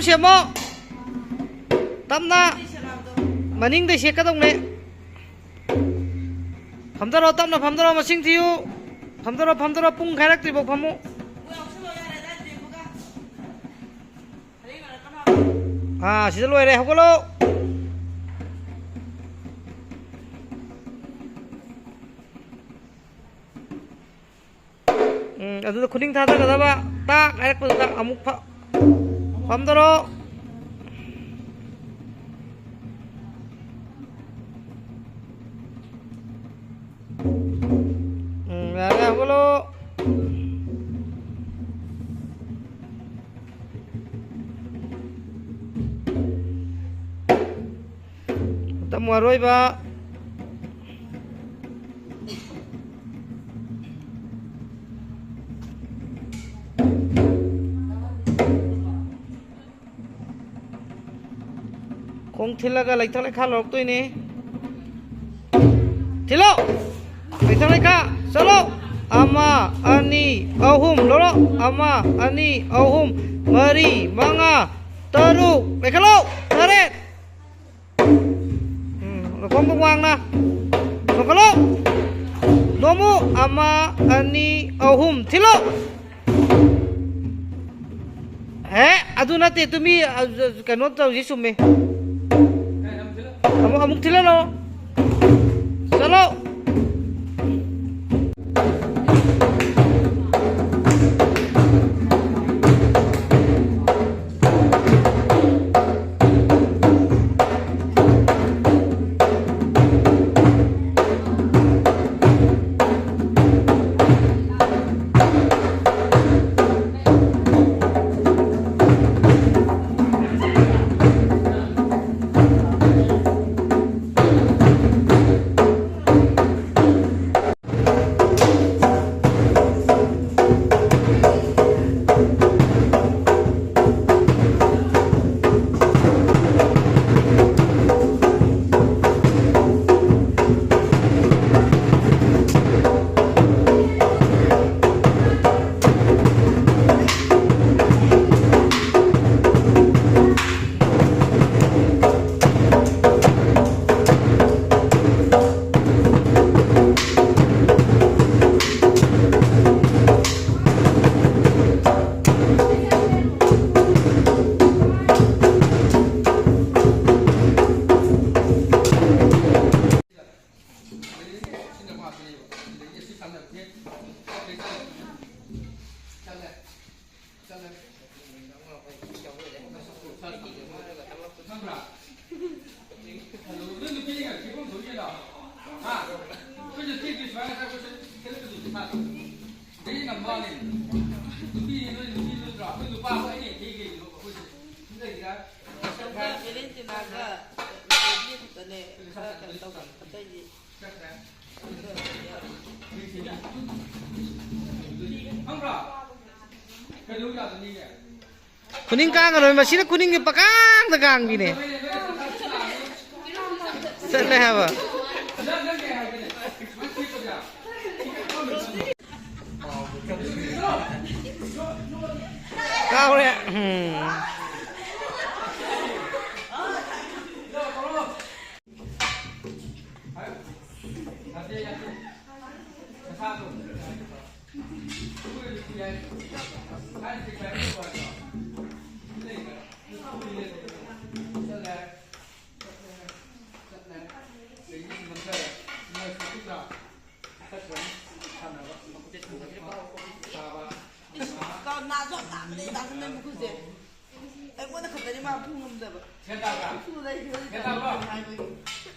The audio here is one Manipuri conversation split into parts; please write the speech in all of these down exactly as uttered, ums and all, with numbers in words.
ꯁꯦꯝꯃꯣ꯫ ꯇꯞꯅ꯫ ꯃꯅꯤꯡꯗꯩ ꯁꯦꯠꯀꯗꯧꯅꯦ꯫ ꯐꯝꯗꯔꯣ, ꯇꯞꯅ ꯐꯝꯗꯔꯣ, ꯃꯁꯤꯡ ꯊꯤꯌꯨ꯫ ꯐꯝꯗꯔꯣ, ꯐꯝꯗꯔꯣ, ꯄꯨꯡ ꯈꯥꯏꯔꯛꯇ꯭ꯔꯤꯐꯥꯎ ꯐꯝꯃꯨ꯫ ꯑꯥ, ꯁꯤꯗ ꯂꯣꯏꯔꯦ, ꯍꯧꯒꯠꯂꯣ꯫ ꯎꯝ, ꯑꯗꯨꯗ ꯈꯨꯅꯤꯡ ꯊꯥꯗꯒꯗꯕ꯫ ꯇꯥꯛ ꯍꯥꯏꯔꯛꯄꯗꯨꯗ ꯑꯃꯨꯛ ꯐ-, ꯐꯝꯗꯔꯣ꯫ ꯎꯝ, ꯌꯥꯔꯦ, ꯍꯧꯒꯠꯂꯣ꯫ ꯃꯇꯝ ꯑꯔꯣꯏꯕ꯫ ꯈꯣꯡ ꯊꯤꯜꯂꯒ ꯂꯩꯊꯛ ꯂꯩꯈꯥ ꯂꯧꯔꯛꯇꯣꯏꯅꯤ꯫ ꯊꯤꯜꯂꯣ꯫ ꯂꯩꯊꯛ ꯂꯩꯈꯥ꯫ ꯆꯠꯂꯣ꯫ ꯑꯃ, ꯑꯅꯤ, ꯑꯍꯨꯝ꯫ ꯂꯧꯔꯣ꯫ ꯑꯃ, ꯑꯅꯤ, ꯑꯍꯨꯝ, ꯃꯔꯤ, ꯃꯉꯥ, ꯇꯔꯨꯛ꯫ ꯂꯩꯈꯠꯂꯣ꯫ ꯇꯔꯦꯠ꯫ ꯎꯝ, ꯈꯣꯡꯗꯣ ꯋꯥꯡꯅ ꯆꯣꯡꯈꯠꯂꯣ꯫ ꯅꯣꯡꯃꯨ꯫ ꯑꯃ, ꯑꯅꯤ, ꯑꯍꯨꯝ꯫ ꯊꯤꯜꯂꯣ꯫ ꯑꯦ, ꯑꯗꯨ ꯅꯠꯇꯦ, ꯇꯨꯃꯤ, ꯑ, ꯀꯩꯅꯣ ꯇꯧꯔꯤꯁꯤ ꯆꯨꯝꯃꯦ꯫ ꯑꯃꯨꯛ, ꯑꯃꯨꯛ ꯊꯤꯜꯍꯜꯂꯣ꯫ ꯆꯠꯂꯣ꯫ ꯈꯔ ꯀꯩꯅꯣ ꯇꯧꯕ ꯑꯇꯩꯗꯤ꯫ ꯈꯨꯅꯤꯡ ꯀꯥꯡꯉꯔꯣꯏ, ꯃꯁꯤꯅ ꯈꯨꯅꯤꯡꯁꯦ ꯄꯀꯥꯡꯗ ꯀꯥꯡꯕꯤꯅꯦ꯫ ꯆꯠꯂꯦ ꯍꯥꯏꯕ꯫ ꯀꯥꯎꯔꯦ꯫ ꯎꯝ꯫ ꯏꯁ, ꯀ-, ꯅꯥꯁꯨ ꯌꯥꯝ ꯅꯥꯕꯅꯦ, ꯗꯥ ꯁꯅꯥ ꯃꯈꯨꯠꯁꯦ꯫ ꯑꯩꯉꯣꯟꯗ ꯈꯛꯇꯅꯤ ꯃꯥ ꯐꯨ ꯉꯝꯗꯕ꯫ ꯐꯨ ꯂꯩꯈꯤꯕ ꯅꯠꯇ꯭ꯔꯥ? ꯍꯥꯏꯕꯒꯤ꯫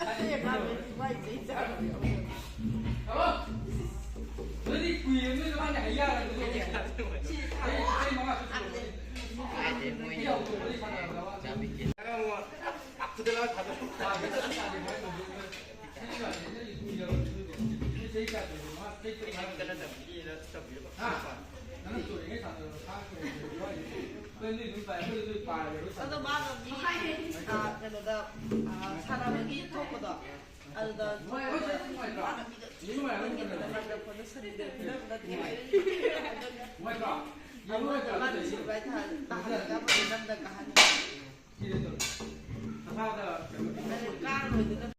ꯑꯁ, ꯑꯩ ꯃꯥ ꯃꯥꯏ ꯆꯩ ꯆꯥꯔꯕꯅꯦ꯫ ꯁꯤ ꯊꯥ-, ꯑꯗꯣ ꯃꯥꯅ ꯃꯤ, ꯑ, ꯀꯩꯅꯣꯗ, ꯑ, ꯁꯥꯟꯅꯕꯒꯤ ꯊꯣꯛꯄꯗꯣ, ꯑꯗꯨꯗ ꯃꯥꯅ ꯃꯤꯗꯣ ꯊꯤ ꯊꯤ ꯌꯦꯡꯉꯦꯗꯅ, ꯃꯥꯏꯀ꯭ꯔꯣꯐꯣꯟꯗꯣ ꯁꯟꯗꯦ ꯐꯤꯂꯝꯗ ꯊꯤ ꯍꯥꯏ꯫ ꯑꯗꯨꯗ ꯃꯥꯅ ꯁꯤꯜꯚꯥꯏ ꯊꯥ-, ꯇꯥꯍꯜꯂꯒ ꯑꯃꯗꯣ ꯅꯝꯗ ꯀꯥꯍꯟꯕ꯫ ꯑꯗꯨ ꯀꯥꯔꯣꯏꯗꯅ